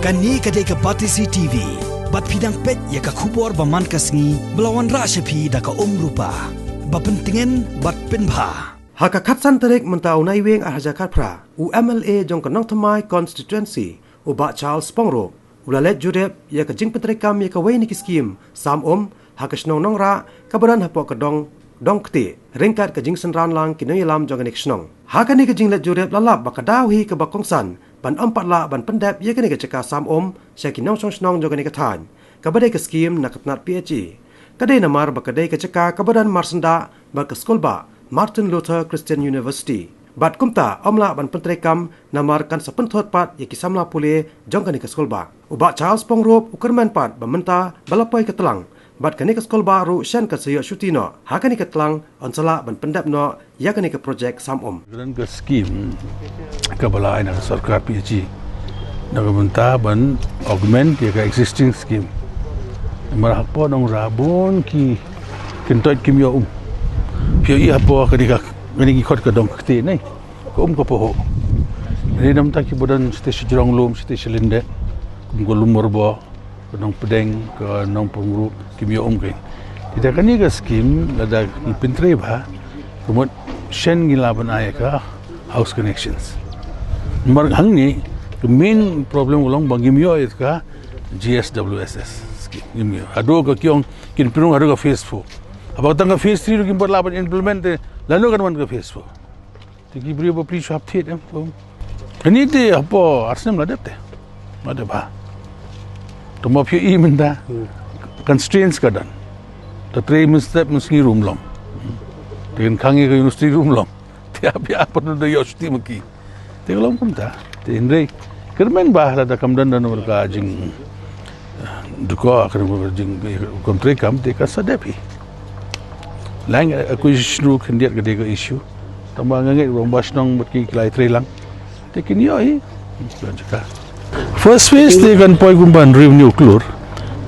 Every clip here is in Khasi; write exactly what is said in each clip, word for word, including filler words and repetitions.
Kane ka dei ka Batesi T V. Bad phi dang peit ïa ka khubor ba man ka sngi ba la wanrah sha phi da ka Umrupa. Ba pyntngen bad pynbha. Ha ka khatsan tarik mynta u Naiwieng ar hajar khatphra, u M L A jong ka Nongthymmai constituency, u Bah Charles Pyngrope, u la leit jurip ïa ka jingpyntreikam ïa kawei na ki skim sam um ha ka shnong Nongrah kaba don hapoh ka dong, dong kti, ryngkat ka jingsynran lang ki nongïalam jong kane ka shnong. Ha kane ka jingleit jurip la lap ba ka daw hi kaba kongsan ban ym pat lah ban pyndep ïa kane ka jaka sam um sha ki nongshong shnong jong kane ka thaiñ, kaba dei ka skim na ka tnat P H E. Ka dei namar ba ka dei ka jaka kaba don marsyndah bad ka skulbah Martin Luther Christian University. Bad kumta ym lah ban pyntreikam namar kan sa pynthut pat ïa ki samla pule jong kane ka skulbah. U Bah Charles Pyngrope u kyrmen pat ba mynta ba la poi ka tlang, bad kane ka skulbah ruh shen kan sa ïoh shuti noh. Ha kane ka tlang yn sa lah ban pyndep noh ïa kane ka projek sam um. Ka don ka skim kaba la ai na ka sorkar P H E na ka bynta ban augment ïa ka existing skim. Namar hapoh Nongrah bun ki kyntoit kim ïoh um. Phi ïohi hapoh kane ka, kane ki khot ka dong kti ne, ka um ka poho. Dei namar ki ba don shatei sha jrong lum, shatei sha lyndet, kum ka Lum Marbo, ka Nongpdeng, ka Nongpyngrope, kim ïoh um kein. Te da kane ka skim lada ngi pyntrei bha, ka mut shen ngi lah ban ai ka house connections. Namar hangne ka main problem ka long ba ngim ïoh ïa ka G S W S S skim, ngim ïoh. Haduh ka ki ong kin pynrung haduh ka phase four. Haba tang ka phase three ruh kim pat lah ban implement, te lano kan wan ka phase four? Te ki briew bapli shu hap thied em. Kane te hapoh ar snem la dep te. La dep bha. Te mo phi ïohi mynta, constraints ka don. Te trei mynstep mynsngi ruh ym long. Te kan khang ïa ka university ruh ym long. Te ap ïa pat da ïoh shuti ma ki. Te ka long kumta. Te hynrei kyrmen bha lada kam don, don ka jing dukha, ka jing kam treikam, te ka sa dep hi. Land acquisition ruh khyndiat ka dei ka issue. Tangba nga ngeit ba shnong bad ki ki la trei lang, te kin ïoh hi. First phase te kan poi kumba hynriew hynñiew klur.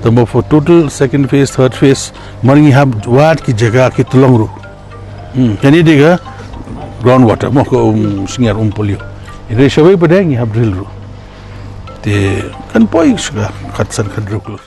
Tangba for total second phase, third phase, mar ngi hap wad ki jaka ki tyllong ruh. Hmm, kane dei ka ground water, mo, ka um Sniar, um Polio. Hynrei shawei pat de ngi hap drill ruh. Te kan poi sha ka khatsan khathynriew klur.